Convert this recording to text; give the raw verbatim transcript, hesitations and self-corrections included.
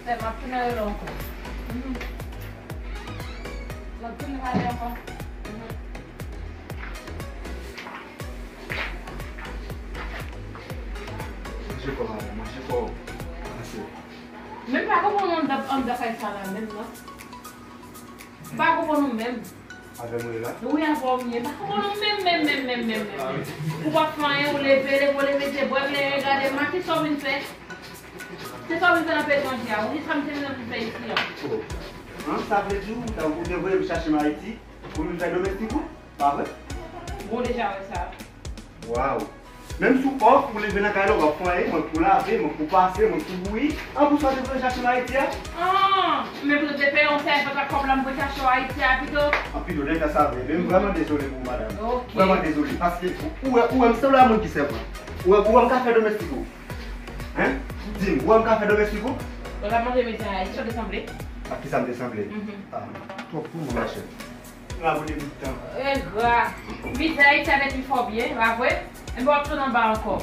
Sè, m ap tounen rele w ankò. Mhm. M ap tounen pale ankò. Mhm. Manje fò, madanm, manje fò. Manje. Men m pa konprann anndan, anndan kay sa la menm, non. M pa konprann ou menm. Avè m ou ye la? Wi, avè w m ye. M pa konprann ou menm, menm, menm, menm, menm, menm. Ou p ap fè anyen, ou leve, leve, ou leve, se bwè, leve, gade, m a ki sa w vin fè? Se sa w vin fè nan peyi etranje a? Ou di sa m te vin fè isi a? Oh. An, sa vle di ou ta, ou te voye m chache m Ayiti pou m vin fè domestik ou? Pa vre? Bon, deja wè sa. Waw. Menm si w òf, ou leve nan kay la, w ap fwaye, mwen pou lave, mwen pou pase, mwen pou bouyi. An plis, ou te vle chache m Ayiti a? Ah, men pito te peye yon sèvant ak kòb la, m pou chache w Ayiti a pito. An pito, nèg la sa vre. Men m vrèman dezole pou ou, madanm. Ok. Vrèman dezole. Paske ou, ou wè, ou wè m sanble a moun ki sèvant. Ou wè, ou wè m ka fè domestik ou. Hein? Di m, ou wè m ka fè domestik ou? Ou la manje mizè a, ki sa w te sanble? A ki sa m te sanble? Mhm. Ah, twòp pou mwen, machè. N a boule bout tan. Engra. Mizè Ayiti a te pi fò byen, pa vre? Enben w ap tounen anba ankò.